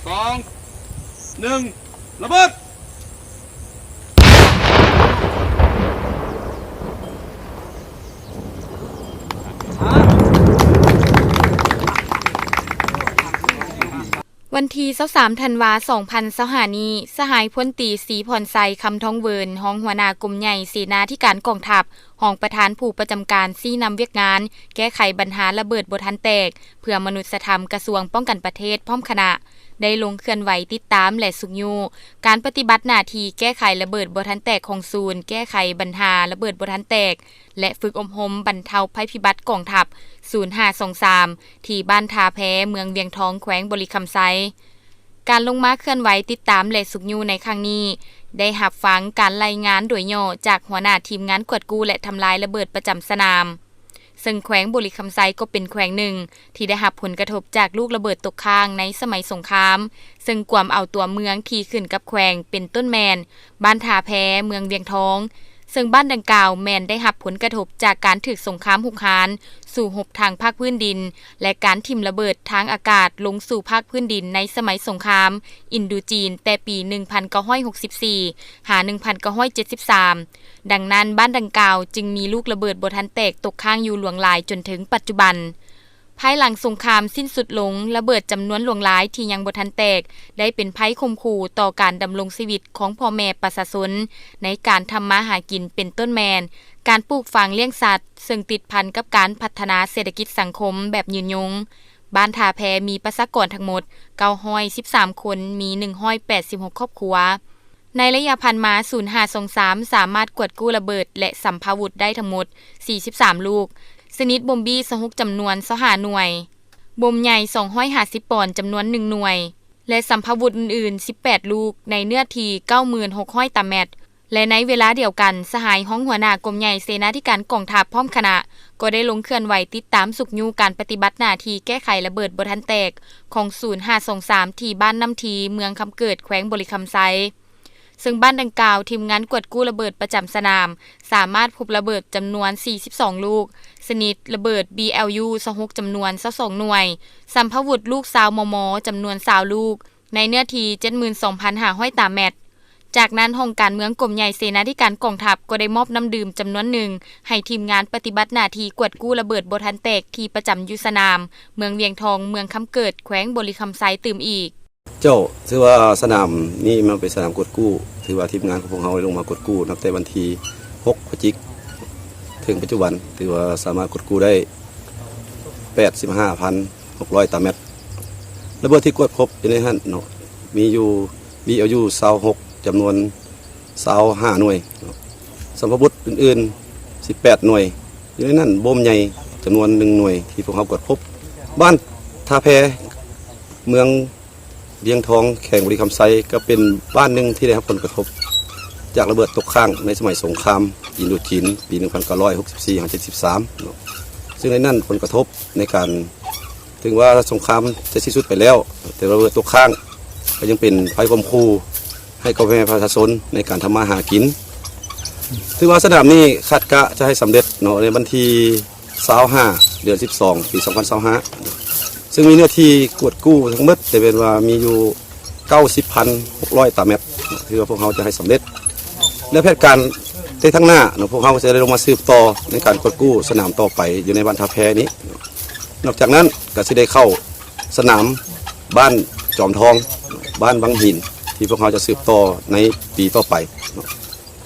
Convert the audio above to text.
ສອງ ໜຶ່ງ ລະເບີດ. ວັນທີຊາວສາມ ທັນວາ ສອງພັນຊາວຫ້ານີ້, ສະຫາຍພົນຕີ ສີພອນໄຊ ຄຳທອງເຫວີນ ຮອງຫົວໜ້າກົມໃຫຍ່ເສນາທິການກອງທັບ, ຮອງປະທານຜູ້ປະຈຳການຊີ້ນຳວຽກງານແກ້ໄຂບັນຫາລະເບີດບໍ່ທັນແຕກ ເພື່ອມະນຸດສະທຳ ກະຊວງປ້ອງກັນປະເທດ ພ້ອມຄະນະ ໄດ້ລົງເຄື່ອນໄຫວຕິດຕາມ ແລະ ຊຸກຍູ້ການປະຕິບັດໜ້າທີ່ແກ້ໄຂລະເບີດບໍ່ທັນແຕກຂອງສູນແກ້ໄຂບັນຫາລະເບີດບໍ່ທັນແຕກ ແລະ ຝຶກອົບຮົມບັນເທົາໄພພິບັດກອງທັບ ສູນຫ້າສອງສາມ ທີ່ບ້ານທ່າແພ ເມືອງວຽງທອງ ແຂວງບໍລິຄຳໄຊ. ການລົງມາເຄື່ອນໄຫວຕິດຕາມ ແລະ ຊຸກຍູ້ໃນຄັ້ງນີ້ ໄດ້ຮັບຟັງການລາຍງານໂດຍຫຍໍ້ຈາກຫົວໜ້າທີມງານກວດກູ້ ແລະ ທຳລາຍລະເບີດປະຈຳສະໜາມ, ເຊິ່ງແຂວງບໍລິຄຳໄຊກໍເປັນແຂວງໜຶ່ງທີ່ໄດ້ຮັບຜົນກະທົບຈາກລູກລະເບີດຕົກຄ້າງໃນສະໄໝສົງຄາມ, ເຊິ່ງກວມເອົາຕົວເມືອງທີ່ຂຶ້ນກັບແຂວງ ເປັນຕົ້ນແມ່ນ ບ້ານທ່າແພ ເມືອງວຽງທອງ, ເຊິ່ງບ້ານດັ່ງກ່າວແມ່ນໄດ້ຮັບຜົນກະທົບຈາກການຖືກສົງຄາມຮຸກຮານ ສູ້ຮົບທາງພາກພື້ນດິນ ແລະ ການຖິ້ມລະເບີດທາງອາກາດລົງສູ່ພາກພື້ນດິນໃນສະໄໝສົງຄາມອິນດູຈີນ ແຕ່ປີໜຶ່ງພັນເກົ້າຮ້ອຍຫົກສິບສີ່ ຫາ ໜຶ່ງພັນເກົ້າຮ້ອຍເຈັດສິບສາມ. ດັ່ງນັ້ນ, ບ້ານດັ່ງກ່າວຈຶ່ງມີລູກລະເບີດບໍ່ທັນແຕກຕົກຄ້າງຢູ່ຫຼວງຫຼາຍຈົນເຖິງປັດຈຸບັນ. ພາຍຫຼັງສົງຄາມສິ້ນສຸດລົງ, ລະເບີດຈຳນວນຫຼວງຫຼາຍທີ່ຍັງບໍ່ທັນແຕກ ໄດ້ເປັນໄພຂົ່ມຂູ່ຕໍ່ການດຳລົງຊີວິດຂອງພໍ່ແມ່ປະຊາຊົນໃນການທຳມາຫາກິນ ເປັນຕົ້ນແມ່ນ ການປູກຝັງລ້ຽງສັດ, ເຊິ່ງຕິດພັນກັບການພັດທະນາເສດຖະກິດສັງຄົມແບບຍືນຍົງ. ບ້ານທ່າແພມີປະຊາກອນທັງໝົດເກົ້າຮ້ອຍສິບສາມຄົນ, ມີໜຶ່ງຮ້ອຍແປດສິບຫົກຄອບຄົວ. ໃນໄລຍະຜ່ານມາ, ສູນຫ້າສອງສາມ ສາມາດກວດກູ້ລະເບີດ ແລະ ສຳພາວຸດໄດ້ທັງໝົດສີ່ສິບສາມລູກ, ຊະນິດບົມບີຊາວຫົກ ຈຳນວນຊາວຫ້າໜ່ວຍ, ບົມໃຫຍ່ສອງຮ້ອຍຫ້າສິບປອນ ຈຳນວນໜຶ່ງໜ່ວຍ ແລະ ສຳພາວຸດອື່ນໆສິບແປດລູກ ໃນເນື້ອທີ່ເກົ້າໝື່ນຫົກຮ້ອຍຕາແມັດ. ແລະ ໃນເວລາດຽວກັນ, ສະຫາຍຮອງຫົວໜ້າກົມໃຫຍ່ເສນາທິການກອງທັບ ພ້ອມຄະນະ ກໍໄດ້ລົງເຄື່ອນໄຫວຕິດຕາມຊຸກຍູ້ການປະຕິບັດໜ້າທີ່ແກ້ໄຂລະເບີດບໍ່ທັນແຕກຂອງສູນຫ້າສອງສາມ ທີ່ບ້ານນ້ຳທີ ເມືອງຄຳເກີດ ແຂວງບໍລິຄຳໄຊ. ເຊິ່ງບ້ານດັ່ງກ່າວ, ທີມງານກວດກູ້ລະເບີດປະຈຳສະໜາມ ສາມາດພົບລະເບີດຈຳນວນສີ່ສິບສອງລູກ, ຊະນິດລະເບີດ ບີແອວຢູ ຊາວຫົກ ຈຳນວນຊາວສອງໜ່ວຍ, ສຳພາວຸດລູກຊາວ ມມ ຈຳນວນຊາວລູກ ໃນເນື້ອທີ່ເຈັດໝື່ນສອງພັນຫ້າຮ້ອຍຕາແມັດ. ຈາກນັ້ນ, ຫ້ອງການເມືອງກົມໃຫຍ່ເສນາທິການກອງທັບ ກໍໄດ້ມອບນ້ຳດື່ມຈຳນວນໜຶ່ງ ໃຫ້ທີມງານປະຕິບັດໜ້າທີ່ກວດກູ້ລະເບີດບໍ່ທັນແຕກທີ່ປະຈຳຢູ່ສະໜາມ ເມືອງວຽງທອງ ເມືອງຄຳເກີດ ແຂວງບໍລິຄຳໄຊ ຕື່ມອີກ. ເຈົ້າ, ຖືວ່າສະໜາມນີ້ມັນເປັນສະໜາມກວດກູ້, ຖືວ່າທີມງານຂອງພວກເຮົາໄດ້ລົງມາກວດກູ້ນັບແຕ່ວັນທີຫົກ ພະຈິກ ເຖິງປັດຈຸບັນ, ຖືວ່າສາມາດກວດກູ້ໄດ້ແປດສິບຫ້າພັນຫົກຮ້ອຍຕາແມັດ. ລະເບີດທີ່ກວດພົບຢູ່ໃນຫັ້ນເນາະ, ມີຢູ່ ບີແອວຢູ ຊາວຫົກ ຈຳນວນຊາວຫ້າໜ່ວຍເນາະ, ສຳພາວຸດອື່ນໆສິບແປດໜ່ວຍ, ຢູ່ໃນນັ້ນບົມໃຫຍ່ຈຳນວນໜຶ່ງໜ່ວຍທີ່ພວກເຮົາກວດພົບ. ບ້ານທ່າແພ ເມືອງວຽງທອງ ແຂວງບໍລິຄຳໄຊ ກໍເປັນບ້ານໜຶ່ງທີ່ໄດ້ຮັບຜົນກະທົບຈາກລະເບີດຕົກຄ້າງໃນສະໄໝສົງຄາມອິນໂດຈີນ ປີໜຶ່ງພັນເກົ້າຮ້ອຍຫົກສິບສີ່ ຫາ ເຈັດສິບສາມເນາະ, ເຊິ່ງໃນນັ້ນຜົນກະທົບໃນການ ເຖິງວ່າສົງຄາມຈະສິ້ນສຸດໄປແລ້ວ, ແຕ່ລະເບີດຕົກຄ້າງກໍຍັງເປັນໄພຂົ່ມຂູ່ໃຫ້ກັບພໍ່ແມ່ປະຊາຊົນໃນການທຳມາຫາກິນ. ຖືວ່າສະໜາມນີ້ຄາດກະຈະໃຫ້ສຳເລັດເນາະ ໃນວັນທີຊາວຫ້າ ເດືອນສິບສອງ ປີສອງພັນຊາວຫ້າ, ເຊິ່ງມີເນື້ອທີ່ກວດກູ້ທັງໝົດຈະແມ່ນວ່າມີຢູ່ເກົ້າສິບພັນຫົກຮ້ອຍຕາແມັດ, ຖືວ່າພວກເຮົາຈະໃຫ້ສຳເລັດ. ແລະ ແຜນການໃນທາງໜ້າເນາະ, ພວກເຮົາຈະໄດ້ລົງມາສືບຕໍ່ໃນການກວດກູ້ສະໜາມຕໍ່ໄປຢູ່ໃນບ້ານທ່າແພນີ້. ນອກຈາກນັ້ນກໍຊິໄດ້ເຂົ້າສະໜາມບ້ານຈອມທອງ, ບ້ານວັງຫີນ ທີ່ພວກເຮົາຈະສືບຕໍ່ໃນປີຕໍ່ໄປເນາະ.